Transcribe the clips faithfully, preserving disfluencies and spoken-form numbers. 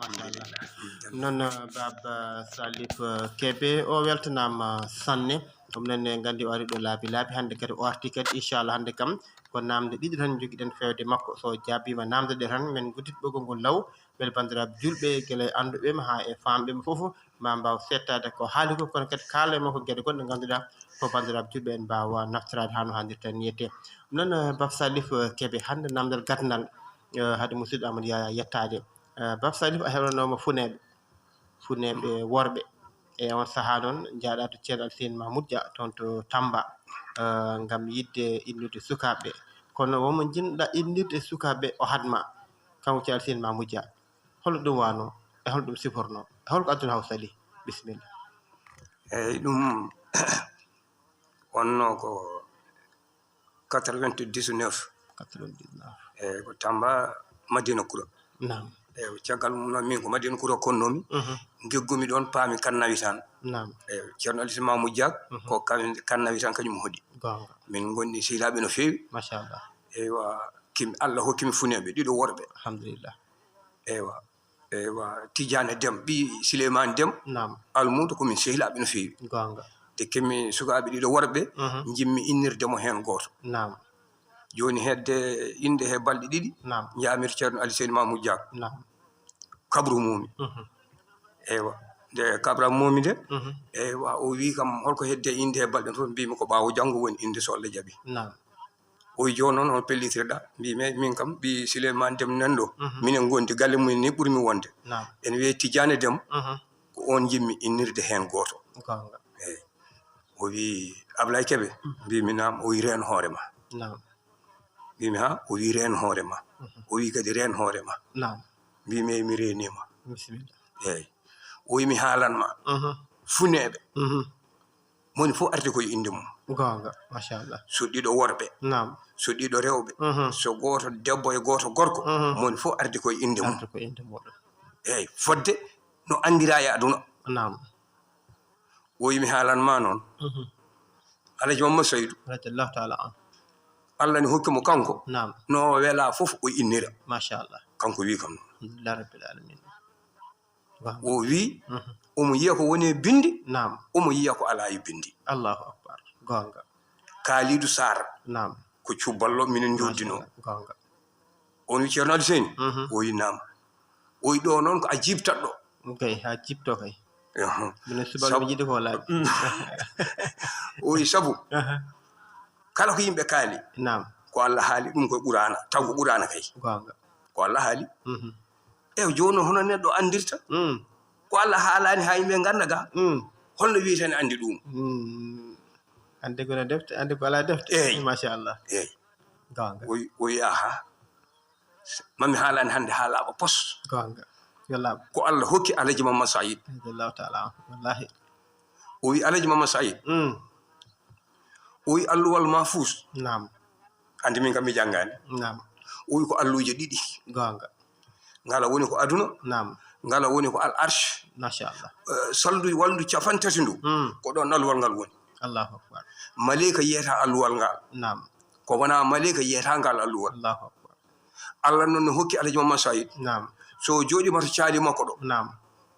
Machallah. Noon, eh, Baba Salif, eh, Kebe, o weltanaama sanne. Ɗum noon, en nganndi o ari ɗo laabi laabi. Hannde kadi o arti kadi, inchallah, hannde kam ko naamnde ɗiɗi tan njogiɗen fewde makko. So jaabiima naamnde ɗe tan, men nguddit ɓoggol ngol law, mbele banndiraaɓe juulɓe, gila e annduɓe mo haa e faamɓe mo fof, ma mbaaw seettaade ko haali ko, kono kadi kaala e makko geɗe goɗɗe ngannduɗaa ko banndiraaɓe juulɓe en mbaawa naftoraade haa no haanirta ni yette. Noon, eh, Baba Salif, eh, Kebe, hannde naamndal gadnal, eh, hade musidɗo Amadou Yaya yettaade. Eh, Baba Salif, a heɓanoomo funeeɓe, funeeɓe worɓe. E on sahaa noon, njaaɗaa to Ceerno Alseyni Mahmoud Dia, toon to Tamba, eh, ngam yiɗde innude sukaaɓe ɓe. Kono wonmo njiɗ-ɗaa innirde sukaaɓe ɓe, o haɗ ma. Kanko Ceerno Alseyni Mahmoud Dia, hol ɗum waanoo? E hol ɗum sifornoo? E hol ko aduna o sali? Bisimilla. Eeyi, ɗum wonnoo ko quatre-vingt-dix-neuf. Quatre-vingt-dix-neuf. Eeyi, ko Tamba Madina Kura. Naam. Eeyi, caggal mum noon, min ko Madina Kura konnoomi. Mhm. Ngeggumi ɗoon, paami Kan Nawi Tan. Naam. Eeyi, Ceerno Alseyni Mahmoud Dia, mhm, ko Kan, Kan Nawi Tan kañum hoɗi. Goonga. Min ngoni sehilaaɓe no feewi. Machallah. Eywa, kim, Allah hokkimi funeeɓe ɗiɗo worɓe. Alhamdulillah. Eywa. Eywa, Tidiane Dem, ɓii Souleymane Dem. Naam. Almuudo, ko min sehilaaɓe no feewi. Goonga. Nde kemi sukaaɓe ɗiɗo worɓe, mhm, njimmi innirde mo heen gooto. Naam. Jooni hedde innde he balɗe ɗiɗi, naam, njamir Ceerno Alseyni Mahmoud Dia. Naam. Kabru mumi. Mhm. Eywa. Nde kabra mumi nde, mhm, eywa, o wii kam, "Hol ko hedde innde he balɗe?" Fof mbimi, "Ko ɓaawo janngo woni innde, so Allah jaɓi." Naam. O wi, "Jooni noon, hol pellitirɗaa?" Mbiimi, "Min kam, ɓii Souleymane Dem nan ɗo. Mhm. Minen ngondi galle mum ni ɓurmi wonde." Naam. Ene wiyee Tidiane Dem, mhm, ko oon njimmi innirde heen gooto. Goonga. Eeyi. O wi, "Ablaye Kebe?" Mhm. Mbiimi, "Naam." O wi, "Reen hoore ma." Naam. Mbiimi, "Ha?" O wi, "Reen hoore ma." Mhm. O wi kadi, "Reen hoore ma." Naam. Mbiimi, "Eeyi, mi reenii ma." Bisimilla. Eeyi. O wi, "Mi haalan ma. Mhm. Funeeɓe." Mhm. Moni fof ardi koye innde mum. Goonga, machallah. So ɗiɗo worɓe. Naam. So ɗiɗo rewɓe. Mhm. So gooto debbo e gooto gorko. Mhm. Moni fof ardi koye innde mum. Ardi koye innde muɗum. Eeyi, fodde no anndiraa e aduna. Naam. O wi, "Mi haalan ma noon." Mhm. Alhaji Mamma Saydu. Radiyallahu taala anhu. Allah ne hokki mo kanko. Naam. No o welaa fof o innira. Machallah. Kanko wi kam noon. Alhamdulillah rabbil alamin. Goonga. O wi, mhm, omo yiya ko woni e binndi, naam, omo yiya ko alaa e binndi. Allahu akbar. Goonga. Kaalidu Saar. Naam. Ko cubballo minen njoddinoo. Machallah. Goonga. On wi, "Ceerno Alseyni?" Mhm. O wi, "Naam." O wi, "Ɗo noon ko a jiibtatɗo." Kay, haa jiibto kay. Aha. Minen subalɓe sabu jiɗi ko laaɓi. O wi, "Sabu, aha, kala ko yimɓe kaali, naam, ko Allah haali ɗum koye Quraana, taw ko Quraana kay." Goonga. Ko Allah haali. Mhm. Eew, jooni noon, hono neɗɗo anndirta? Mm. Ko Allah haalaani haa yimɓe ngannda ga. Mm. Holno wiyeten anndi ɗum? Mm. Anndi ko no defte, anndi ko alaa defte. Eeyi. Machallah. Eeyi. Goonga. O wi, o wi, "Aha. Ma mi haalani hannde haa laaɓa pos." Goonga. Yo laaɓ. Ko Allah hokki Alhaji Mamma Sayid. Radiyallahu taala anhu. Wallahi. O wi, "Alhaji Mamma Sayid." Mm. O wi, "Alluwal Mahfuus." Naam. Anndi min kam mi janngaani. Naam. O wi, "Ko alluuje ɗiɗi." Goonga. Ngala woni ko aduna. Naam. Ngala woni ko al arsh. Machallah. Eh, salndu walndu capan tati ndu. Mm. Ko ɗoon alluwal ngal woni. Allahu akbar. Maleyka yiyata alluwal ngal. Naam. Ko wonaa maleyka yiyata ngal alluwal. Allahu akbar. Allah noon no hokki Alhaji Mamman Sayid. Naam. So o jooɗiima to caali makko ɗo. Naam.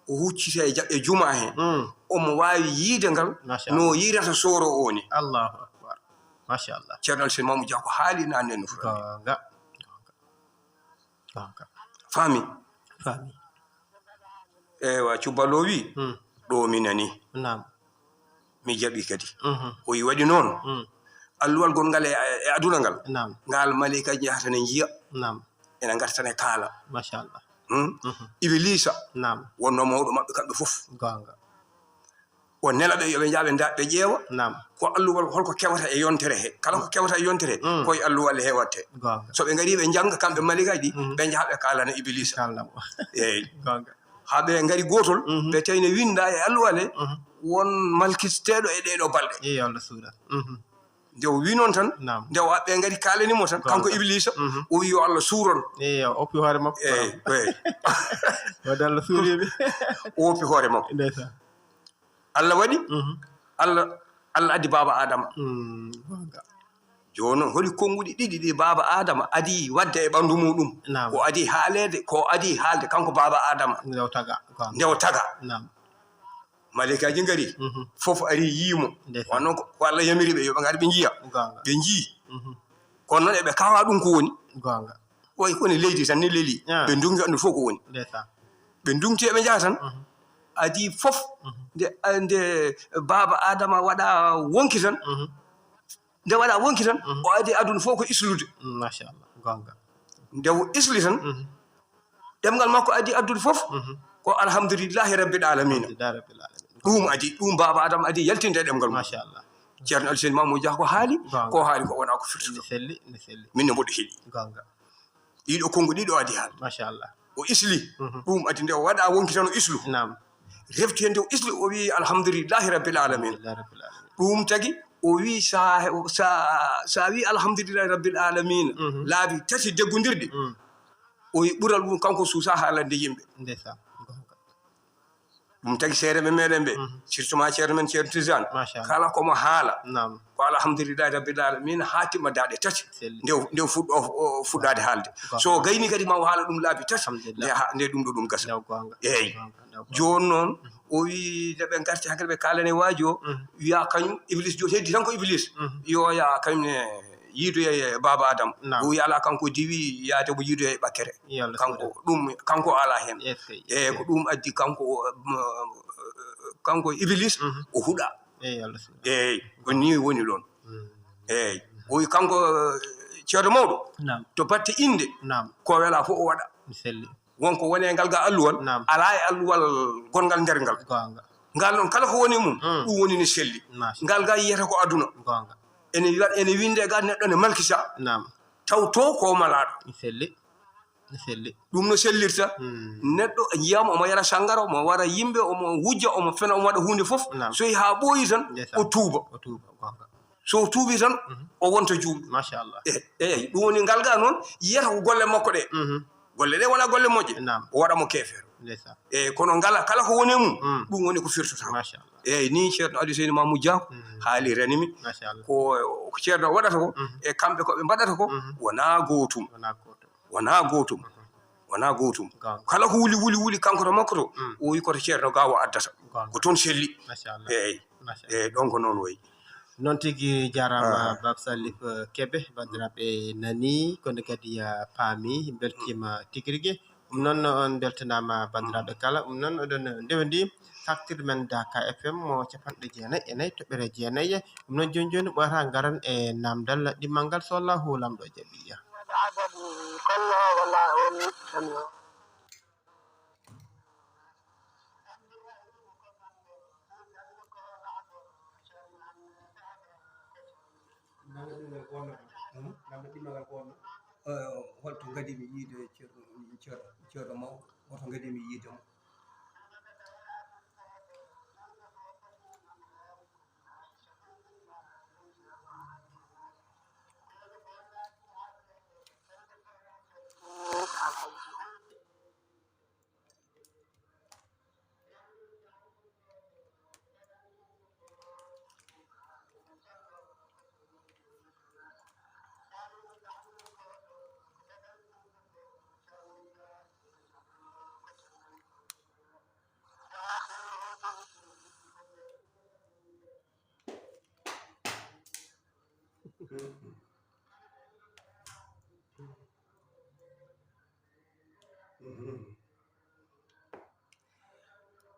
O huccita e ja-, e jumaa he. Mm. Omo waawi yiide ngal. Machallah. No yiirata sooro o ni. Allahu akbar. Machallah. Ceerno Alseyni Mamadou Dia ko haali naane no foti. Goonga. Goonga. Faami? Faami. Eewa, Cubballo wi, hmm, ɗo mi nani. Naam. Mi jaɓi kadi. Mhm. O wi waɗi noon. Hmm. Alluwal gonngal e, e aduna ngal. Naam. Ngal maleyka njahata ne njiya. Naam. Ena ngarta ne kaala. Machallah. Hmm? Mhm. Ibiliisa. Naam. Wonno mawɗo maɓɓe kamɓe fof. Goonga. O nela ɓe yo ɓe njaha ɓe nda-, ɓe ƴeewa. Naam. Ko alluwal holko kewata e yontere he. Kala ko kewata e yontere he, mm, koye alluwal he watte. Goonga. So ɓe ngari ɓe njannga kamɓe maleykaji ɗi, mm, ɓe njaha ɓe kaalana Ibiliisa. Kaalana mo. Eeyi. Goonga. Haa ɓe ngari gootol, mhm, ɓe tawi ne winnda e alluwal he, mhm, won malkisteeɗo e ɗee ɗoo balɗe. Eeyi, Allah suura. Mhm. Nde o wi noon tan, naam, nde o ɓe ngari kaalani mo tan, goonga, kanko Ibiliisa, mhm, o wi yo Allah suuron. Eeyi, o oppi hoore makko. Eeyi, eeyi. Wadde Allah suuriiɓe. O oppi hoore makko. Ndeysaan. Allah waɗi, mhm, Allah, Allah addi baaba Adama. Mm, goonga. Jooni noon, holi konnguɗi ɗiɗi ɗi Baaba Aadama adii waɗde e ɓanndu muuɗum? Naam. Ko adii haaleede, ko adii haalde kanko Baaba Aadama. Nde o taga, goonga. Nde o taga. Naam. Maleykaaji ngari, mhm, fof ari yii mo. Ndeysaan. Wano ko, ko Allah yamiri ɓe, yo ɓe ngar ɓe njiya. Goonga. Ɓe njii. Mhm. Kono noon eɓe kawa ɗum ko woni. Goonga. Way koni leydi tan ni leli. Ah. Ɓe ndungi anndu fof ko woni. Ndeysaan. Ɓe ndungti eɓe njaha tan. Mhm. Adii fof. Mhm. Nde, nde Baaba Aadama waɗa wonki tan. Mhm. Nde waɗa wonki tan, mhm, o adii aduna fof ko islude. Mm, machallah, goonga. Nde o isli tan, mhm, ɗemngal makko adii aduna fof, mhm, ko alhamdulillahi rabbil alamina. Alhamdulillahi rabbil alamina. Ɗum adii, ɗum Baaba Aadama adii yaltinde e ɗemngal mum. Machallah. Ceerno Alseyni Mamoudou Dia ko haali, goonga, ko haali ko wonaa ko firtuɗo. Ne selli, ne selli. Min ne mboɗo heli. Goonga. Ɗiɗo konnguɗi ɗiɗo adii haalde. Machallah. O isli. Mhm. Ɗum adii nde o waɗa wonki tan o islu. Naam. Refti heen nde o isli, o wii, "Alhamdulillahi rabbil alamin." Alhamdulillahi rabbil alamin. Ɗum tagi, o wii, "Sa, sa, sa wii, 'Alhamdulillahi rabbil alamin,' mhm, laabi tati deggondirɗi." Mm. O wii, ɓural mum, kanko suusa haalande yimɓe. Ndeysaan. Goonga. Ɗum tagi seereɓe meɗen ɓe, mhm, surtout ma ceerno men, Ceerno Tijaan. Machallah. Kala ko mo haala, naam, ko alhamdulillahi rabbil alamin, haa timma daaɗe tati. Selli. Nde o, nde o fuɗɗo, o, o fuɗɗaade haalde. Goonga. So o gayni kadi ma o haala ɗum laabi tati. Alhamdulillah. Nde ha, nde ɗum ɗo ɗum gasa. Nde o goonga. Eeyi. Goonga, nde o goonga. Jooni noon, o wii nde ɓe ngarti hakkille ɓe kaalane waaji o, mhm, wiya kañum Iblis, jo heddi tan ko Iblis. Mhm. Yo ya kañum ne yiidoya e Baaba Adama. Naam. O wiya alaa, kanko diwi yaade mo yiidoya e ɓakkere. Yo Allah. Kanko suuɗa. Ɗum, kanko o alaa heen. Eskey, eskey. Eeyi, ko ɗum addi kanko o, m-, kanko Iblis, mhm, o huɗa. Eeyi, yo Allah suuɗa. Eeyi, ko nii woni ɗoon. Mm. Eeyi. O wi kanko, eh, ceerno mawɗo, naam, to batte innde, naam, ko welaa fof o waɗa. Mi selli. Won ko woni e ngal ga alluwal, naam, alaa e alluwal gonngal nder ngal. Goonga. Ngal noon, kala ko woni e mum, mm, ɗum woni no selli. Machallah. Ngal ga yiyata ko aduna. Goonga. Ene wa-, ene winde ga neɗɗo ne malkisa. Naam. Taw to ko malaaɗo. Mi selli. Mi selli. Ɗum no sellirta. Mm. Neɗɗo a yiyaama omo yara sanngara, omo wara yimɓe, omo wujja, omo fena, omo waɗa huunde fof. Naam. So yehi haa ɓooyi tan, ndeysaan, o tuuba. O tuuba, goonga. So o tuubi tan, mhm, o wonta juulɗo. Machallah. Eeyi, eeyi, ɗum woni ngal ga noon, yiyata ko golle makko ɗe. Mhm. Golle ɗe wonaa golle moƴƴe. Naam. O waɗa mo keefeero. Ndeysaan. Eeyi, kono ngala, kala ko woni e mum, mm, ɗum woni ko firtata. Machallah. Eeyi, nii ceerno Aliou Seyni Mamou Dia, mm, haali ranimi. Machallah. Ko, ko ceerno waɗata ko, mhm, e kamɓe ko ɓe mbaɗata ko, mhm, wonaa gootum. Wonaa gootum. Wonaa gootum. Mhm. Wonaa gootum. Goonga. Kala ko wuli, wuli, wuli, kanko to makko to, mm, o wi ko to ceerno ga o addata. Goonga. Ko toon selli. Machallah. Eeyi. Machallah. Eeyi, ɗoon ko noon wayi. Noon tigi, jaaraama, ah, Bab Salif, eh, Kebe, banndiraaɓe nanii, kono kadi, ah, paami, mbeltiima tigi rigi. Ɗum noon, on mbeltanaama, banndiraaɓe kala. Ɗum noon, oɗon ndewndi, Saaktirde men Daaka F M mo capanɗe jeenayi e nayi toɓɓere jeenayi. Ɗum noon, jooni jooni, ɓooyata ngaran e naamndal ɗimmal ngal, so Allahu Laamɗo jaɓii. Naamndal ɗimmal ngal ko honno? Hmm? Naamndal ɗimmal ngal ko honno? Eh, holto ngadimi yiide ceerno, ceerno, ceerno mawɗo? Hoto ngadimi yiide mo?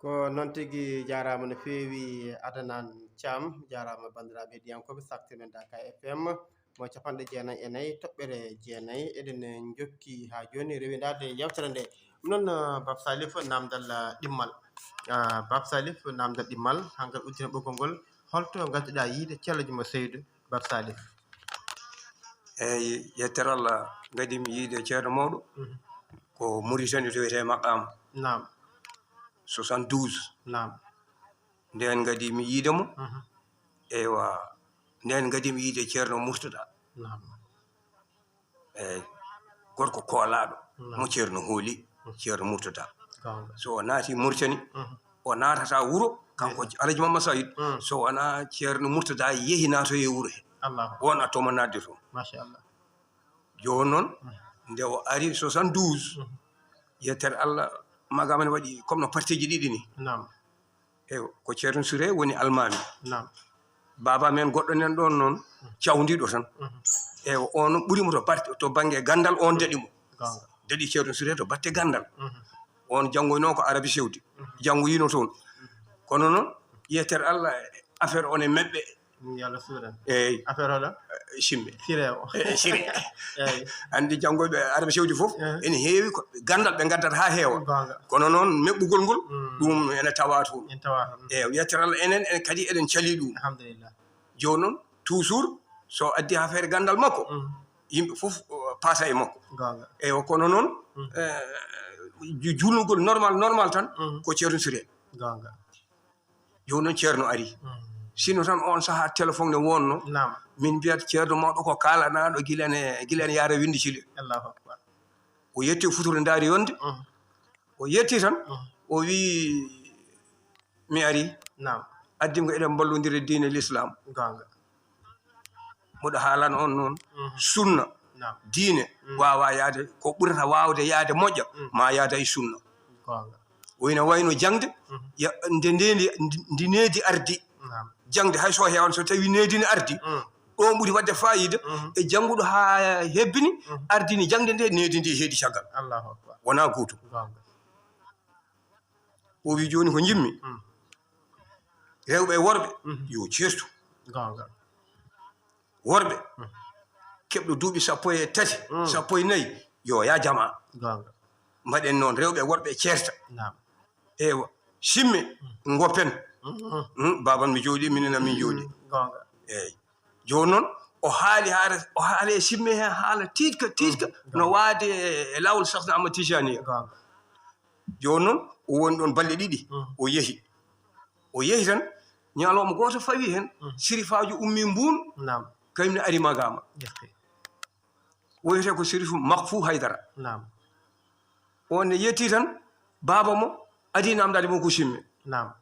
Ko noon tigi, jaaraama no feewi, Adanan Thiam, jaaraama banndiraaɓe heɗiyankooɓe Saaktirde men Daaka F M mo capanɗe jeenayi e nayi toɓɓere jeenayi. Eɗen njokki haa jooni rewindaade yeewtere nde. Ɗum noon, Bab Salif, naamndal, ah, ɗimmal. Ah, Bab Salif, naamndal ɗimmal, haa ngal uddita ɓoggol ngol. Holto ngadduɗaa yiide Ceerno Juma Seydu, Bab Salif? Eeyi, yettere Allah, ngadimi yiide ceerno mawɗo. Mhm. Ko Mauritanie to wiyetee Maqaama. Naam. Soixante-douze. Naam. Ndeen ngadimi yiide mo. Mhm. Eywa, ndeen ngadimi yiide Ceerno Murtada. Naam. Eeyi, gorko koolaaɗo, naam, mo Ceerno hooli, mhm, Ceerno Murtada. Goonga. So o naati Mauritanie, mhm, o naatata wuro, kanko, mhm, Alhaji Mamma Sayid, mhm, so wonaa Ceerno Murtada yehi naatoye wuro he. Allahu. Won a toma naatde toon. Machallah. Jooni noon, nde o ari soixante-douze, yettere Allah, magaama ne waɗi comme no partie ji ɗiɗi ni. Naam. Eyo, ko Ceerno Siré woni almaami. Naam. Baaba men goɗɗo nan ɗoon noon, cawndiiɗo tan. Eyo, on ɓuri mo to parti, to bannge ganndal, on daɗi mo. Goonga. Daɗi Ceerno Siré to batte ganndal. On janngoynoo ko Arabie Saoudi. Janngoyino toon. Kono noon, yettere Allah, affaire on e meɓɓe. Yo Allah suuɗan. Eey. Affaire hoɗo? Simme. Siré o. Eey, Siré. Eey. Anndi janngoyɓe Arabie Saoudi fof, ene heewi ko ganndal ɓe ngaddata haa heewa. Goonga. Kono noon, meɓɓugol ngol, ɗum ene tawa toon. En tawa toon. Eey, yettere Allah, enen, en kadi eɗen calii ɗum. Alhamdulillah. Jooni noon, toujours, so addi affaire ganndal makko, yimɓe fof, o, paasa e makko. Goonga. Eey, kono noon, eh, ju-, juulnugol normal, normal tan, ko Ceerno Siré. Goonga. Jooni noon Ceerno ari. Sinno tan on sahaa téléphone ne wonno. Naam. Min mbiyat Ceerno mawɗo ko kaalanaaɗo gila ne, gila ne yaara winndi cili. Allahu akbar. O yetti o futuro ndaari yonde. O yetti tan, o wii, "Mi ari." Naam. Addi ko eɗen mballondira diine l'islam. Goonga. Mboɗo haalana on noon, sunna, naam, diine, waawaa yahde, ko ɓurata waawde yahde moƴƴa, ma yahda e sunna. Goonga. O ina wayno jaŋde, ya, nde, nde, nde, ndi needi ardi. Naam. Jaŋde hay so heewan, so tawi needi ne ardi, ɗo ɓuri waɗde faayiida, e jannguɗo haa hebbini, ardini jaŋde nde, needi ndi heedi caggal. Allahu akbar. Wonaa gootum. Goonga. O wi, "Jooni ko njimmi, rewɓe e worɓe, yo ceertu." Goonga. Worɓe, keɓɗo duuɓi sappo e tati, sappo e nayi, yo yah jamaa. Goonga. Mbaɗen noon, rewɓe e worɓe ceerta. Naam. Eewa, simme, ngoppen. Baaba am mi jooɗii, minen am min jooɗii. Goonga. Eey. Jooni noon, o haali haala, o haali e simme heen haala tiiɗka, tiiɗka, no waade e laawol Seex Ahmad Tijaani. Goonga. Jooni noon, o woni ɗoon balɗe ɗiɗi, o yehi. O yehi tan, ñalawma gooto fawi heen, sirifaajo ummii Mbuun, naam, kañum ne ari Magaama. Eskey. O wiyetee ko Sirifu Makfu Haydara. Naam. On ne yettii tan, baaba mo adii naamndaade mo ko simme. Naam.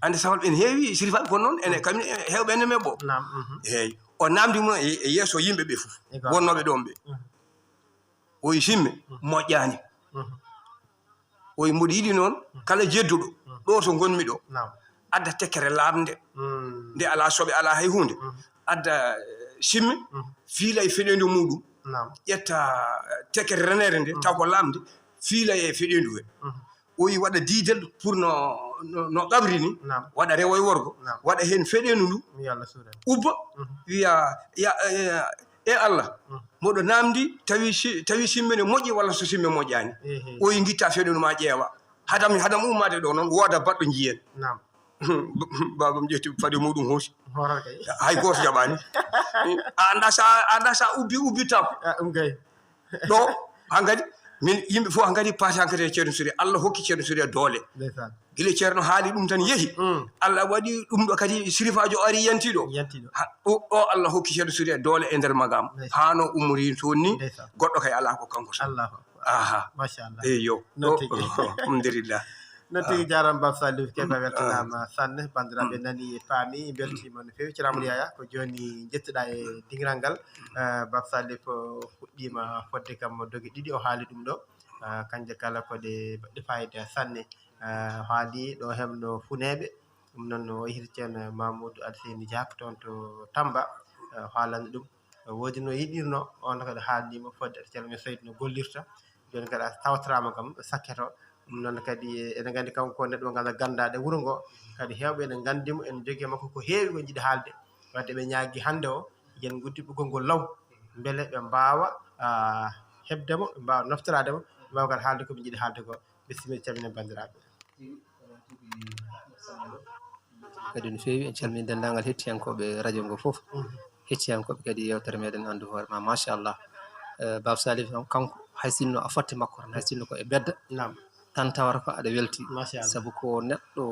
Annde sawal ɓen heewi sirifaaɓe kono noon, ene, kañum ne, heewɓe ene meɓɓo. Naam, mhm. Eey. O naamndi mo e, e yeeso yimɓe ɓe fof, wonnooɓe ɗoon ɓe. Mhm. O wi simme, moƴƴaani. Mhm. O wi mboɗo yiɗi noon, kala jedduɗo, ɗo to ngonmi ɗo, naam, adda tekkere laaɓnde. Mm. Nde alaa soɓe, alaa hay huunde. Mhm. Adda, eh, simme, fiila e feɗeendu muɗum. Naam. Ƴetta, eh, tekkere reneere nde, taw ko laaɓnde, fiila e feɗeendu he. Mhm. O wi waɗa diidel pour no, no, no qabri ni, naam, waɗa rewo e worgo, naam, waɗa heen feɗeendu ndu, yo Allah suuɗan, ubba, wiya, ya, eh, e Allah, mboɗo naamndi, tawi si, tawi simme ne moƴƴi walla so simme moƴƴaani. Ehe. O wi ngitta feɗeendu ma ƴeewa. Hadam, hadam ummaade ɗo noon, wooda baɗɗo njiyen. Naam. Baabam ƴetti faɗe muɗum hoosi. Hooral kay. Hay gooto jaɓaani. A anndaa sa, a anndaa sa ubbi, ubbi taw. Ah, ɗum kay. Ɗo, hankadi, min, yimɓe fof hankadi paati hankadi e Ceerno Siré. Allah hokki Ceerno Siré doole. Ndeysaan. Gila Ceerno haali ɗum tan yehi. Mm. Allah waɗi ɗum ɗo kadi sirifaajo ari yanti ɗo. Yanti ɗo. Ha, ɗo, ɗo Allah hokki Ceerno Siré doole e nder Magaama. Ndeysaan. Haa no ummori toon ni, ndeysaan, goɗɗo kay alaa ko kanko tan. Allahu akbar. Aha. Machallah. Eyyo. Noon tigi. Alhamdulillah. Noon tigi, jaaraama Baba Salif Keba, weltanaama sanne. Banndiraaɓe nani, paami, mbeltiima no feewi. Ceerno Amadou Yaya, ko jooni njettuɗaa e diŋiral ngal. Eh, Baba Salif, o fuɗɗiima fodde kam doge ɗiɗi, o haali ɗum ɗo. Eh, kanje kala ko ɗe baɗɗe faayiida sanne. Eh, o haali ɗo hemno funeeɓe. Ɗum noon, o yehii Ceerno Mamadou Alseyni Diak toon to Tamba. Eh, o haalani ɗum. Woodi no yiɗirno, on kadi haalniima fodde, Ceerno Saydu no gollirta. Jooni kadi a tawtoraama kam, sakketo. Ɗum noon kadi, eɗen nganndi kanko ko neɗɗo mo ngannduɗaa ganndaade wuro ngo. Kadi heewɓe ene nganndi mo, ene njogii makko ko heewi ko njiɗi haalde. Wadde ɓe ñaagii hannde o, yen nguddi ɓoggol ngol law. Mbele ɓe mbaawa, ah, heɓde mo, ɓe mbaawa noftoraade mo, ɓe mbaawa kadi haalde ko ɓe njiɗi haalde ko. Bisimilla, calminen banndiraaɓe. Kadi no feewi, en calmini denndaangal hettiyankooɓe radio ngo fof. Mhm. Hettiyankooɓe kadi yeewtere meɗen Anndu Hoore Ma, machallah. Eh, Baba Salif, kanko, hay sinno a fotti makko tan, hay sinno ko e bedda, naam, tan tawata ko aɗa welti. Machallah. Sabu ko neɗɗo,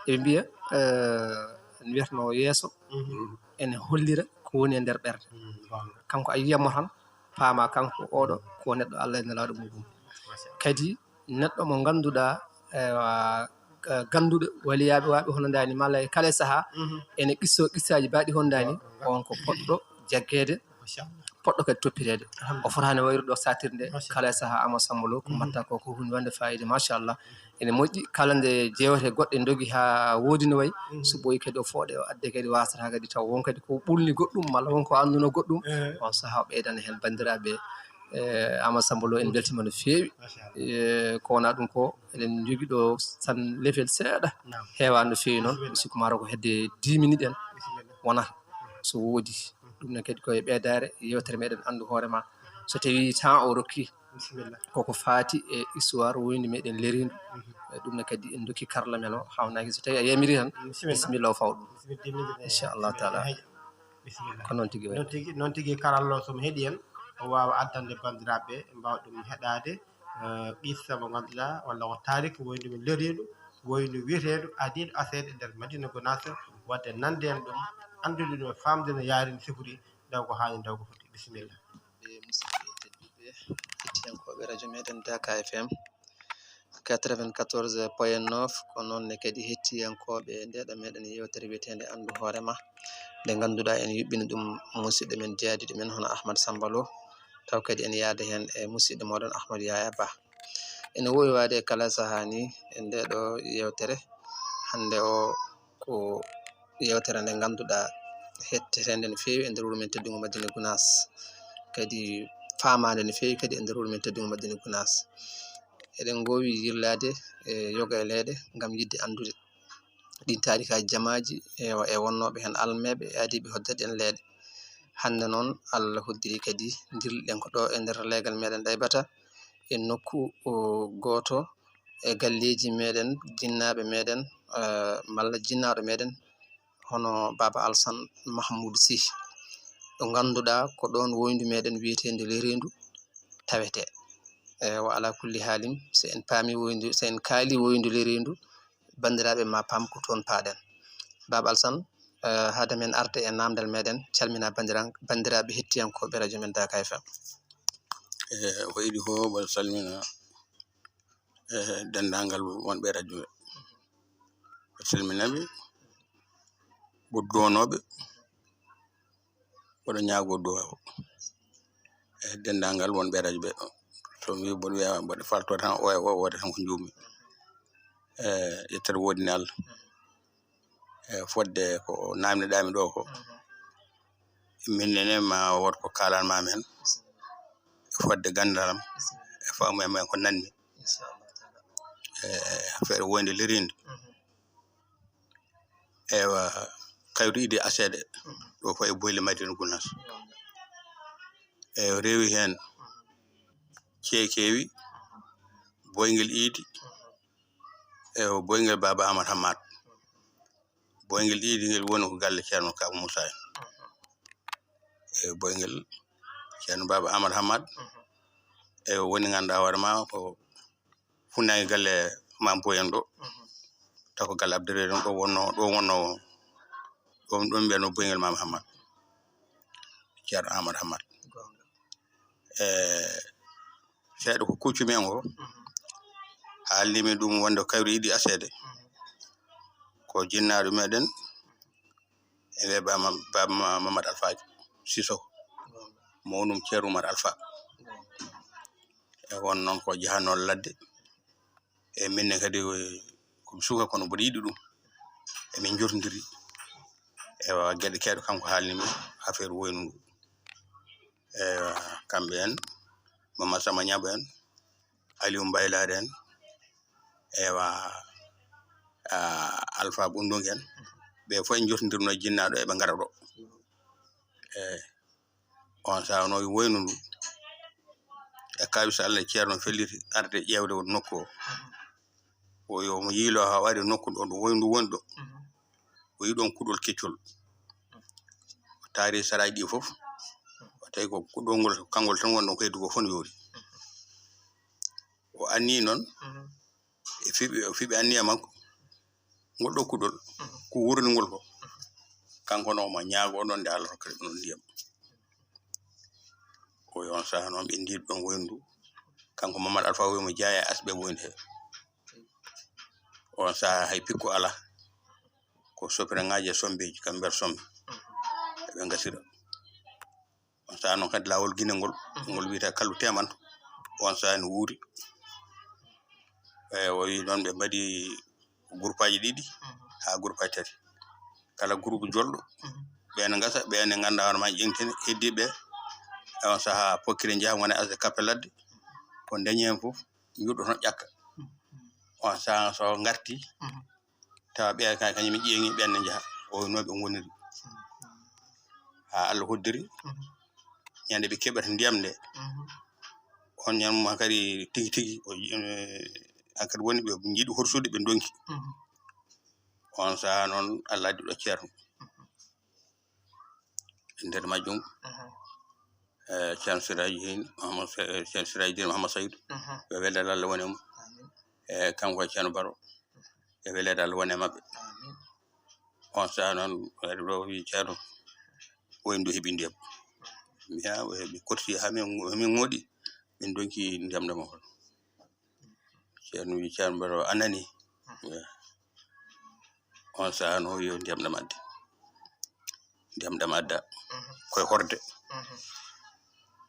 eɓe mbiya, eh, no wiyatnoo yeeso, mhm, ene hollira ko woni e nder ɓernde. Mm, goonga. Kanko a yiyat mo tan, paama kanko oɗo ko neɗɗo Allah e Nelaaɗo muɗum. Machallah. Kadi neɗɗo mo ngannduɗaa, ewa, eh, gannduɗo waliyaaɓe waaɓe hono ndaani, malla e kala e sahaa, ene qisso qissaaji baaɗi hono ndaani, on ko poɗɗo jaggeede, poɗɗo kadi toppireede. O fotaani wayrude ɗo satirde kala e sahaa. Amadou Samba Lo, ko mbaɗta ko, ko huunde wonde faayiida, machallah. Ene moƴƴi, kala nde jeewte goɗɗe ndogi haa woodi no wayi, so ɓooyi kadi o fooɗe, o adde kadi, wasata kadi taw won kadi ko ɓulni goɗɗum, malla won ko annduno goɗɗum, on sahaa o ɓeydana heen banndiraaɓe. Eh, Amadou Samba Lo, en mbeltiima no feewi. Eh, ko wonaa ɗum ko, eɗen njogii ɗo tan lefel seeɗa, heewaani no feewi noon, mi sikku maa ko hedde dix minutes en wonata. So woodi, ɗum ne kadi ko e ɓeydaare yeewtere meɗen Anndu Hoore Ma. So tawii temps o rokki, koko faati e histoire woyndi meɗen Lerindo. E ɗum ne kadi en dokki karla men o, hawnaaki so tawii a yamiri tan, bisimilla, o faw ɗum. Inchallahu taala. Ko noon tigi wayi. Noon tigi, noon tigi, karallo, so mi heɗi en, o waawa addande banndiraaɓe, mbaawa ɗum heɗaade, eh, qissa mo ngannduɗaa, walla ko taariki woyndi men Lerindo, woyndi wiyeteendu Adiiɗo Aseede nder Madina Gunaas, wadde nande en ɗum, anndude ɗum, faamde no yaari, no sifori, daw ko haani, daw ko foti. Bisimilla. E musidɓe tedduɓe, hettiyankooɓe radio meɗen Daka F M quatre-vingt-quatorze point neuf, ko noon ne kadi hettiyankooɓe ndeɗo meɗen yeewtere wiyeteende Anndu Hoore Ma, nde ngannduɗaa en yuɓɓini ɗum musidɗo men, jaadiiɗo men hono Ahmad Samba Lo, taw kadi en yaada heen e musidɗo mooɗon Ahmad Yaya Ba. Ene wowi waade e kala sahaa ni e ndeɗo yeewtere. Hannde o ko yeewtere nde ngannduɗaa hetteteende no feewi e nder wuro men teddungo Madina Gunaas, kadi faamaande no feewi kadi e nder wuro men teddungo Madina Gunaas. Eɗen ngoowi yirlaade e yoga e leeɗe ngam yiɗde anndude ɗin taarikaaji jamaaji e, e wonnooɓe heen almeeɓe e adiiɓe hoddere ɗen leeɗe. Hannde noon, Allah hoddiri kadi, ndirliɗen ko ɗo e nder leegal meɗen Ɗaybata, e nokku, o, gooto e galleeji meɗen, jinnaaɓe meɗen, eh, malla jinnaaɗo meɗen, hono Baaba Alsan Mahmoud Sy, ɗo ngannduɗaa ko ɗoon woyndu meɗen wiyeteendu Lerindo tawetee. Eh, wa ala kulli haalin, so en paami woyndu, so en kaali woyndu Lerindo, banndiraaɓe ma paam ko toon paaɗen. Baaba Alsan, eh, hade men arde e naamndal meɗen, calmina banndiran-, banndiraaɓe hettiyankooɓe radio men Daka F M. Eh, ko idi ko, mboɗo salmina, eh, denndaangal wonɓe radio ɓe. Mboɗo salmina ɓe, mboɗo duwanoo ɓe, mboɗo ñaagoo duwaaw e denndaangal wonɓe radio ɓe. So mi mboɗo wiya mboɗo farto tan, o e o wooda tan ko njuummi. E yettere woodani Allah. E fodde ko naamniɗaami ɗo ko, min nene ma wood ko kaalanmaami heen. E fodde ganndal am, e faamu am, e ko nanmi. E affaire woynde Lerindo. Eywa, Kayru Idi Aseede, ɗo ko e Boyle Madina Gunaas. Eywa, rewi heen Ceekeewi, Boyngel Idi, eywa, Boyngel Baaba Amat Hammat. Boyngel Idi ngel woni ko galle Ceerno Kaba Moussa en. Eywa, Boyngel Ceerno Baaba Amat Hammat, eywa, woni ngannduɗaa hoore ma ko funnaange galle Maam Boy en ɗo. Taw ko galle Abdourahmane en ɗo wonno, ɗo wonno, ɗo, ɗo mbiyatnoo Boyngel Maam Hammat, Ceerno Amadou Hammat. E seeɗa ko kuccumi heen ko, haalnimi ɗum wonde Kayru Idi Aseede ko jinnaaɗo meɗen, e wiye Baba, Baba Ma-, Mamadou Alpha Sissoko, mawnum Ceerno Oumar Alpha. E won noon ko jahanoo ladde. E min ne kadi, ko mi suka, kono mboɗo yiɗi ɗum. Emin njortondiri. Ewa, geɗe keewɗe kanko haalni mi, affaire woynu ngu. Ewa, kamɓe en, Mama Sama Ñaɓo en, Aliou Mbaylaade en, ewa, a, Alpha Ɓundung en, ɓe fof en njortondirno e jinnaaɗo, eɓe ngara ɗo. E on sahaa no woynu ndu. E kawisa Allah, Ceerno felliti arde ƴeewde won nokku o. O yo mo yiilo haa waɗi nokku ɗo, ɗo woyndu woni ɗo. O yi ɗon kuɗol keccol. O taari saraaji ɗi fof. O tawi ko kuɗol ngol, kanngol tan woni ɗon, ko heddi ko fof no yoori. O anni noon, e fiɓi, o fiɓi anniya makko. Ngol ɗo kuɗol, ko wuurni ngol ko. Kanko no omo ñaagoo ɗon nde Allah hokkata ɗum ndiyam. O yo on sahaa noon ɓe ndiiɗi ɗon woyndu. Kanko Mamadou Alpha o wi mo jeyaa e asɓe woyndu he. On saha hay pikko ala, ko sopirangaaji e sombeeji, kam mbeer sombe, ɓe ngasira. On saha noon kadi laawol Gine ngol, ngol wiyetee Kallu Teeman, on saha ne wuuri. E o wi noon ɓe mbaɗi groupeaji ɗiɗi haa groupeaji tati. Kala groupe jolɗo, ɓeen ngasa, ɓeen ngannda hono ma ƴeŋtine, heddiiɓe e on saha pokkire njaha ngona asde kappe ladde, ko dañi heen fof njuɗɗoto ƴakka. On saha so ngarti, tawa ɓeya ka kañum ƴeeŋi ɓen ne njaha, o no ɓe ngoniri. Haa Allah hoddiri, ñande ɓe keɓata ndiyam nde, on ñande mum hankadi tigi tigi, o, eh, hankadi woni ɓe njiɗi horsude, ɓe ndonki. On saha noon, Allah addi ɗo ceerno. E nder majjum, eh, Ceerno Siraji Diin, Mahamad Sa-, eh, Ceerno Siraji Diin Mahamad Saydu, yo welal Allah wone mum. Eh, kanko e Ceerno Baro, yo welal Allah wone maɓɓe. On saha noon, waɗi ɗo wi Ceerno, woyndu heɓi ndiyam. Mi haa, ɓe korsi haa min, min ŋooɗi, min donki ndiyam ɗam on. Ceerno wi Ceerno Baro a nani? On saha no yo ndiyam ɗam adde. Ndiyam ɗam adda. Koye horde.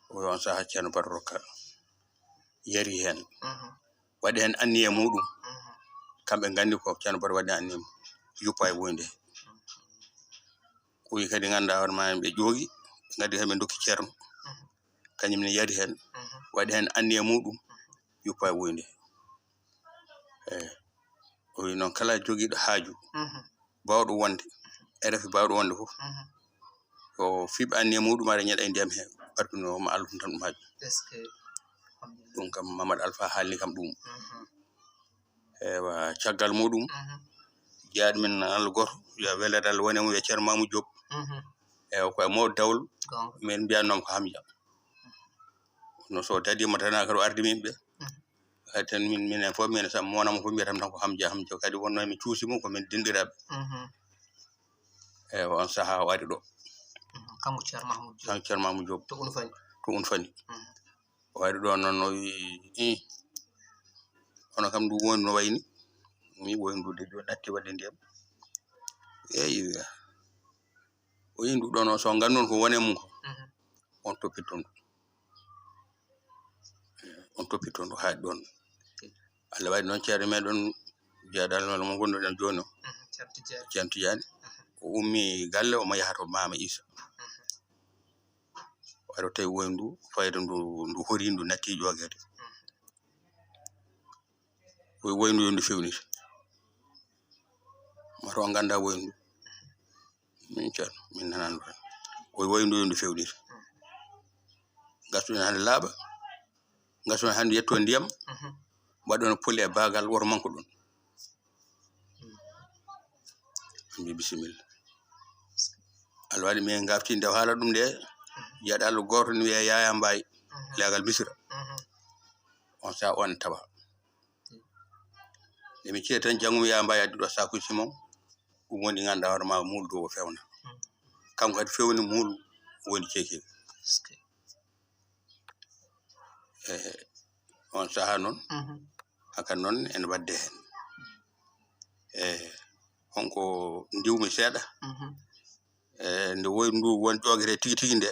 O wi on saha Ceerno Baro rokka. Yari heen. Waɗi heen anniya muɗum. Kamɓe nganndi ko Ceerno Baro waɗi anniya mum. Yuppa e woynde. Ko wi kadi ngannda hoore ma ɓe ƴoogi, ɓe ngaddi heen ɓe ndokki ceerno. Kañum ne yari heen, waɗi heen anniya muɗum, yuppa e woynde. Eyi. O wi noon kala jogiiɗo haaju, baawɗo wonde, R F I baawɗo wonde fof, yo fiɓ anniya muɗum, ara ñeɗa e ndiyam he, barduno ma Allah tan ɗum haaju. Ɗum kam Mamadou Alpha haalni kam ɗum. Ewa, caggal muɗum, jeyaaɗo men Allah gooto, yo welal Allah wone mum, wiye Ceerno Mamou Diop. Ewa, ko e Mawɗo Dawol, min mbiyatnoo mo ko Hamja. No so dadiima tan, kadi o ardi min ɓe. Kadi tan min, minen fof, min, so mi wonaa mo fof, mbiyata mi tan ko Hamja, Hamja. Kadi wonnoo min cuusi mo, ko min denɗiraaɓe. Ewa, on sahaa o ari ɗo. Kanko Ceerno Mahmoud Diop. Kanko Ceerno Mahmoud Diop. To Unfani. To Unfani. O ari ɗo noon, o wi, "Ih, hono kam ndu woyndu no wayni?" Mi woyndu de, ɗo natti waɗde ndiyam. Eyi, o wi ndu ɗo noon, so ngannduɗon ko woni e mum ko, on toppitto ndu. On toppitto ndu haa ɗon. Allah waɗi noon ceerno meɗen, jeeɗal mo ngonduɗen jooni o, Ceerno Tijaani. O ummi galle, omo yaha to Maama Iisa. O ari, o tawi woyndu, fayda ndu, ndu hori, ndu natti ƴoogede. O wi woyndu yo ndu fewnite. Mata on ngannda woyndu. Min ceerno, min nanano tan. O wi woyndu yo ndu fewnite. Ngasoɗen hannde laaɓa, ngasoɗen hannde yetto ndiyam, mbaɗon poli e baagal, woto manku ɗon. Mbi bisimilla. Allah waɗi min ngafti nde haala ɗum nde, jeeɗal gooto ne wiyee Yaya Mbaye, leegal Misira. On saha on tawa. Nde mi ceeɗi tan, janngo mi Yaya Mbaye addi ɗo saakuuji Simon, ɗum woni ngannduɗaa hoore ma muul dow o fewna. Kanko kadi fewni muul woni ceekel. E on saha noon, haka noon ene waɗde heen. E honko ndiwmi seeɗa, e nde woyndu won ƴoogere tigi tigi nde.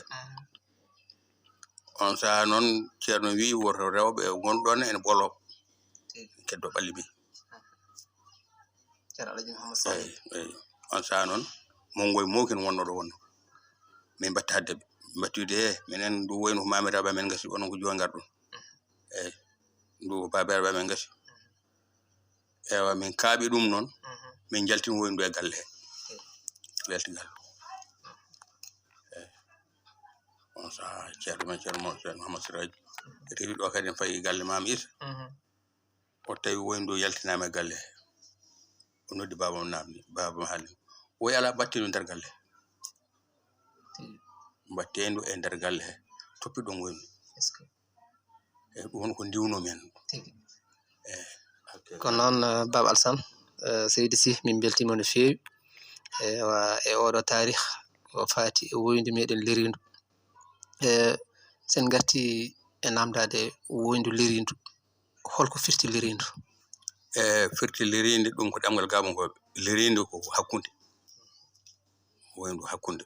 On saha noon, ceerno wi woto rewɓe ngonɗon ene ɓolo, keddo ɓalli mi. Ceerno Alhaji Mouhammad Salih. Eyi, eyi. On saha noon, monngoye mookin wonno ɗo wonno. Min mbatta hadde ɓe. Mbattude, he, minen ndu woyno ko mamiraaɓe amen ngasi, onon ko jooni ngarɗon. Eyi, ndu ko babiraaɓe amen ngasi. Ewa, min kaaɓi ɗum noon, min njaltini woyndu e galle he. Yalti galle. Eyi. On saha, ceerno men, ceerno mo, ceerno Mouhammad Siraji. Rewi ɗo kadi, en fayi galle Maam Isa. O tawi woyndu yaltinaama e galle he. O noddi baaba mo, namni, baaba mo haalni. O wi alaa, mbattee ndu nder galle he. Mbattee ndu e nder galle he. Toppi ɗum woyndu. E ɗum woni ko ndiwno men. Tigi. E, ok. Ko noon, eh, Baaba Alsan, eh, Seydi Sy, min mbeltiima no feewi. E, wa, e oɗo taarih, ko faati e woyndu meɗen leriindu. E, sen ngarti e namdaade woyndu leriindu. Holko firti leriindu? E firti liriinde, ɗum ko ɗemngal gaabonkooɓe. Liriinde ko hakkunde. Woyndu hakkunde.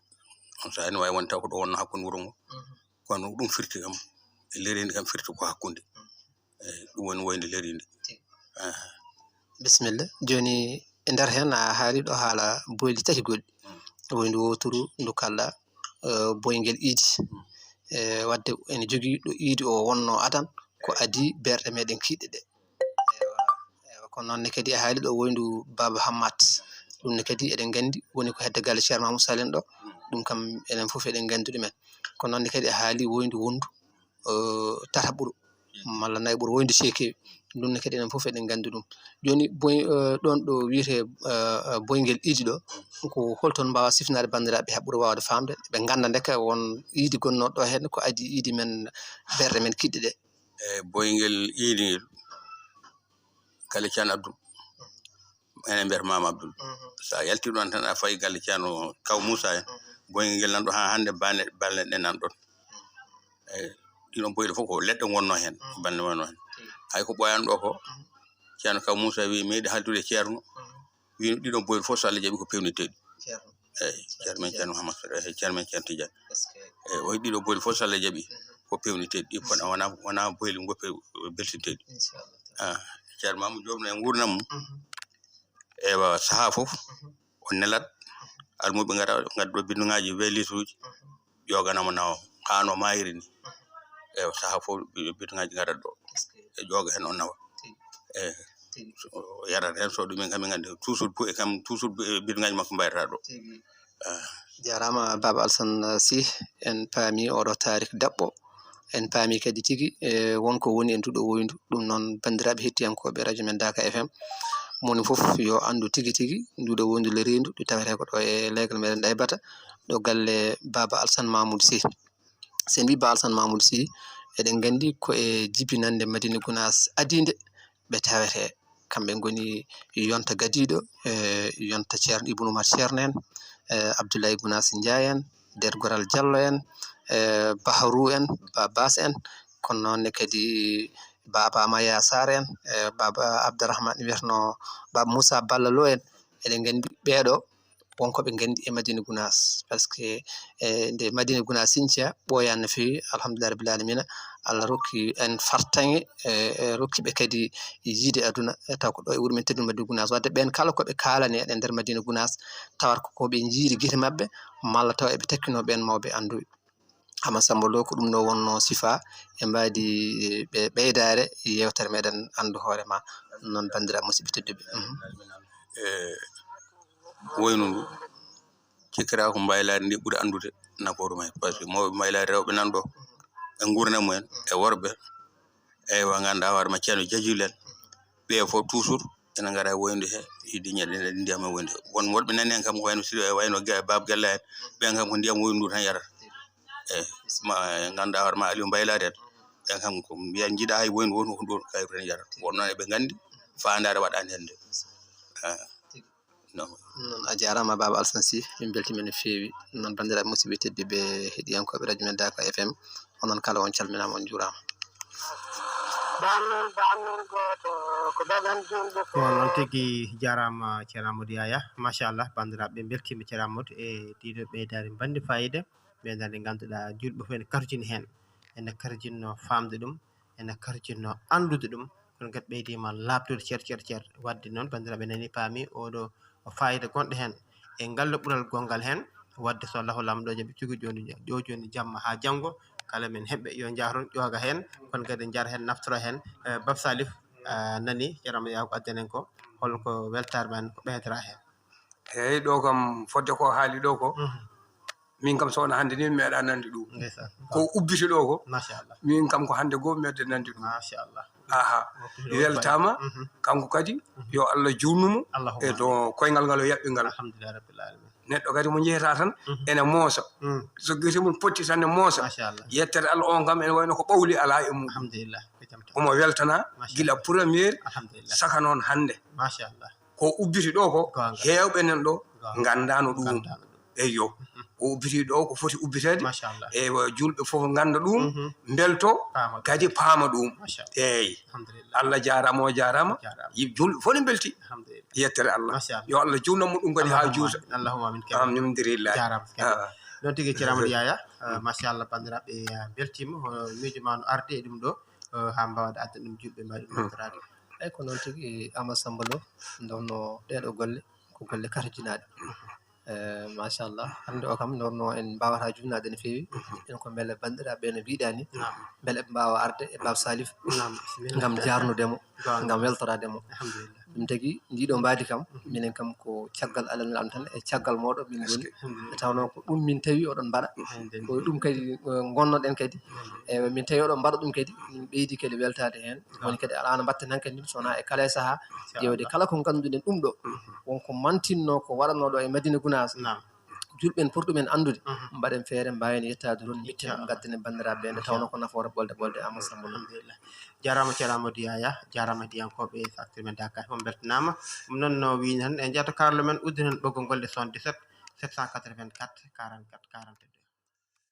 On saa'i no waawi wonde taw ko ɗo wonno hakkunde wuro ngo. Kono ɗum firti kam, liriinde kam firti ko hakkunde. Eyi, ɗum woni woyndu liriinde. Aha. Bisimilla. Jooni, e nder heen, a haali ɗo haala boyli tati goɗɗi. Mm. Woyndu wooturu ndu kalla, eh, boyngel iidi. Mm. Eh, wadde ene jogii ɗo iidi o wonno adan, ko adii berɗe meɗen kiiɗɗe ɗe. Ewa, ewa, ko noon ne kadi a haali ɗo woyndu Baaba Hammat. Ɗum ne kadi eɗen nganndi woni ko hedde galle Ceerno Mamoudou Sall en ɗo. Mm. Ɗum kam enen fof eɗen nganndi ɗumen. Ko noon ne kadi a haali woyndu wondu, eh, tata ɓuro, malla nayi ɓuro woyndu ceekewi. Ɗum ne kadi enen fof eɗen nganndi ɗum. Jooni boy-, eh, ɗoon ɗo wiyetee, eh, eh, boyngel iidi ɗo, ko holton mbaawa sifnaade banndiraaɓe haa ɓura waawde faamde, ɓe ngannda ndeke won iidi gonnooɗo ɗo heen ko adii iidi men, berɗe men kiiɗɗe ɗe? E boyngel iidi ngel, galle Ceerno Abdul, enen mbiyata Maam Abdul. Mhm. So a yaltii ɗoon tan, a fayi galle Ceerno Kaw Muusa en, mhm, boyngel ngel nan ɗo haa hannde, balɗe, balɗe ɗe nan ɗoon. Eyi, ɗiɗon boyɗe fof ko leɗɗe ngonnoo heen, mhm, balɗe ngonnoo heen. Mhm. Hay ko ɓooyaani ɗo ko, mhm, Ceerno Kaw Muusa wi, meeɗi haaldude e Ceerno, mhm, wino ɗiɗon boyɗe fof so Allah jaɓi ko peewniteeɗi. Ceerno. Eyi, Ceerno Ceerno men Tijaan. Ceerno Mouhammad Sall, eyi, Ceerno men Ceerno Tijaan. Est-ce que Eyi, o wiyi ɗiɗo boyli fof so Allah jaɓi, mhm, ko peewniteeɗi, ɗi kono wona, wona boyli ngo pe-, beltinteeɗi. Inchallah. Ah, Ceerno Mamadou Diop ne nguurndam mum. Mhm. Ewa, sahaa fof, mhm, o nelat, almuɓe ngara, ngadda ɗo bidonŋaaji vingt litres uji, mhm, ƴoganamo nawo, haa no maayiri ni. Mhm. Ewa, sahaa fof, bi-, bidonŋaaji ngarat ɗo. Est-ce que E ƴooga heen o nawa. Tigi. Eyi. Tigi. So o yarat heen, so ɗum en kam, en nganndi toujours bu-, e kam toujours bu-, e bidonŋaaji makko mbayrata ɗo. Tigi. Ah. Jaaraama Baaba Alsan Sih, en paami oɗo taarik daɓɓo. En paami kadi tigi, e, won ko woni e nduɗo woyndu. Ɗum noon, banndiraaɓe hettiyankooɓe radio men Daaka F M, moni fof yo anndu tigi tigi nduɗo woyndu le reendu, ɗo tawetee ko ɗo e leegal meɗen Ɗaybata, ɗo galle Baaba Alsan Mamoudou Sih. So en mbii Baaba Alsan Mamoudou Sih, eɗen nganndi ko e jibinannde Madina Gunaas adiinde ɓe tawetee. Kamɓe ngoni yonta gadiiɗo, e, yonta Ceerno Ibnu Umar Ceerno en, e, Abdoulaye Gunaas Njaay en, Deet Goral Jallo en, e, Baharu en, Ba Bas en, kono noon ne kadi Baaba Maya Sarr en, e, Baaba Abdourahmane wiyatno Baaba Moussa Balla Lo en. Eɗen nganndi ɓeeɗo won ko ɓe nganndi e Madina Gunaas, par ce que, e, nde Madina Gunaas siñca ɓooyaani no feewi, alhamdulillahi rabbil alamina. Allah rokki en fartaŋŋe, e, e, rokki ɓe kadi yiide aduna, e, taw ko ɗo e wuro men tedduɗo Madina Gunaas. Wadde ɓeen kala ko ɓe kaalani eɗen nder Madina Gunaas, tawata ko ko ɓe njiiri gite maɓɓe, malla taw eɓe takkino ɓeen mawɓe annduɓe. Amma Samba Lo ko ɗum ɗo wonno sifa e mbaadi ɓe ɓeydaare yeewtere meɗen anndu hoore ma. Noon banndiraaɓe musidɓe tedduɓe. Mhm. E woynu ndu, cikkira ko mbaylaari ndi ɓuri anndude nafoore may. Par ce que mawɓe mbaylaari rewɓe nan ɗo, e nguurndam mumen, e worɓe, eywa, ngannduɗaa hoore ma Ceerno Jajul en, ɓe fof toujours ene ngara e woyndu he, yiɗde ñande ndiyam e woyndu he. Won woɗɓe nani en kam ko wayno Sidi, wayno Ga-, Baaba Gella en, ɓen kam ko ndiyam woyndu ndu tan yarata. Eyi, ma, ngannduɗaa hoore ma Aliou Mbaylaari en, ɓen kam ko mbiya jiiɗa hay woyndu woni ko ɗo kayru tan yarata. Won noon eɓe nganndi faandaare waɗaani heen nde. Ah, non. Noon, a jaaraama Baaba Alsan Sih, min mbeltiima no feewi. Noon banndiraaɓe musidɓe tedduɓe heɗiyankooɓe radio men Daaka F M, onon kala on calminaama, on njuuraama. Bannun, bannun gooto, ko dagan julɓe ko. Ko noon tigi, jaaraama Ceerno Amadou Yaya. Machallah, banndiraaɓe, mbeltiima Ceerno Amadou e ɗiɗo ɓeydaari mbanndi faayiida, ɓeydaari ndi ngannduɗaa julɓe fof ene karjini heen, ene karjinno faamde ɗum, ene karjinno anndude ɗum. Kono kadi ɓeydiima laaɓtude cer, cer, cer. Wadde noon, banndiraaɓe nani, paami oɗo o faayiida gonɗo heen e ngal ɓural gonngal heen. Wadde so Allahu Laamɗo jaɓi tigi jooni, jo-, jooni jamma haa janngo, kala men heɓɓe yo njaah toon ƴooga heen, kono kadi njaah heen naftoro heen. Eh, Bab Salif, ah, nani, Ceerno Amadou Yaya ko addan en ko, holko weltaare ma heen, ko ɓeydora heen? Eeyi, ɗo kam, fodde ko haali ɗo ko, mhm, min kam, so wonaa hannde ni, mi meeɗaa nande ɗum. Ndeysaan. Ko ubbiti ɗo ko, machallah, min kam, ko hannde goo mi meeɗde nande ɗum. Machallah. Aha. Weltaama, mhm, kanko kadi, mhm, yo Allah juutnu mo, Allahumma, e to koyngal ngal o yaɓɓi ngal. Alhamdulillahi rabbil alamin. Neɗɗo kadi mo njehata tan, mhm, ene moosa. Mm. So gite mum potti tan ne moosa. Machallah. Yettere Allah on kam ene wayno ko ɓawli alaa e mum. Alhamdulillah. Ko jam tan. Omo weltana, machallah, gila premier, alhamdulillah, saka noon hannde. Machallah. Ko ubbiti ɗo ko, goonga, heewɓe nan ɗo, goonga, nganndaano ɗum. Nganndaano ɗum. Eyyo. O ubbiti ɗo ko foti ubbiteede. Machallah. Eywa, julɓe fof ngannda ɗum, mbelto, kadi paama ɗum. Machallah. Eeyi. Alhamdulillah. Allah jaaraama, o jaaraama. Jaaraama. Julɓe fof ne mbelti. Alhamdulillah. Yettere Allah. Machallah. Yo Allah juutnan mo ɗum kadi haa juuta. Allahumma amin. Alhamdulillah. Jaaraama. Noon tigi, ceerno Amadou Yaya, machallah, banndiraaɓe, beltiima. Hono miijo ma no arde e ɗum ɗo, haa mbaawɗa addan ɗum julɓe, mbaawi ɗum noddoraade. Eeyi, ko noon tigi, Amadou Samba Lo, nde wonno ɗeeɗo golle ko golle karjinaaɗe. Eh, machallah, hannde o kam nde wonno en mbaawata juutnaade no feewi. En ko mbele banndiraaɓe no mbiiɗaa ni, mbele ɓe mbaawa arde e Baba Salif ngam jaarnude mo, ngam weltoraade mo. Ɗum tagi ndiɗo mbaadi kam, minen kam ko caggal Allah nelaɗo tan e caggal mooɗo min ngoni. Nde tawnoo ko ɗum min tawi oɗon mbaɗa, ko ɗum kadi, eh, ngonnoɗen kadi. Eewa, min tawi oɗon mbaɗa ɗum kadi, min ɓeydi kadi weltaade heen. Woni kadi alaa no mbaɗten hankadi, so wonaa e kala e sahaa, ƴeewde kala ko ngannduɗen ɗum ɗo, wonko mantinnoo, ko waɗanoo ɗo e Madina Gunaas. Julɓe en poti ɗum en anndude, mbaɗen feere, mbaawen yettaade toon, mitten, ngaddanen banndiraaɓe ɓe, nde tawnoo ko nafoore ɓolde ɓolde. Amadou Samba Lo. Alhamdulillah. Jaaraama, ceerno Amadou Yaya, jaaraama heɗiyankooɓe Facteur Men Dakar, on mbeltanaama. Ɗum noon no wiyi tan, en njahto karlo men, udditan ɓoggol ngol e soixante-dix-sept sept cent quatre-vingt-quatre quarante-quatre quarante-deux.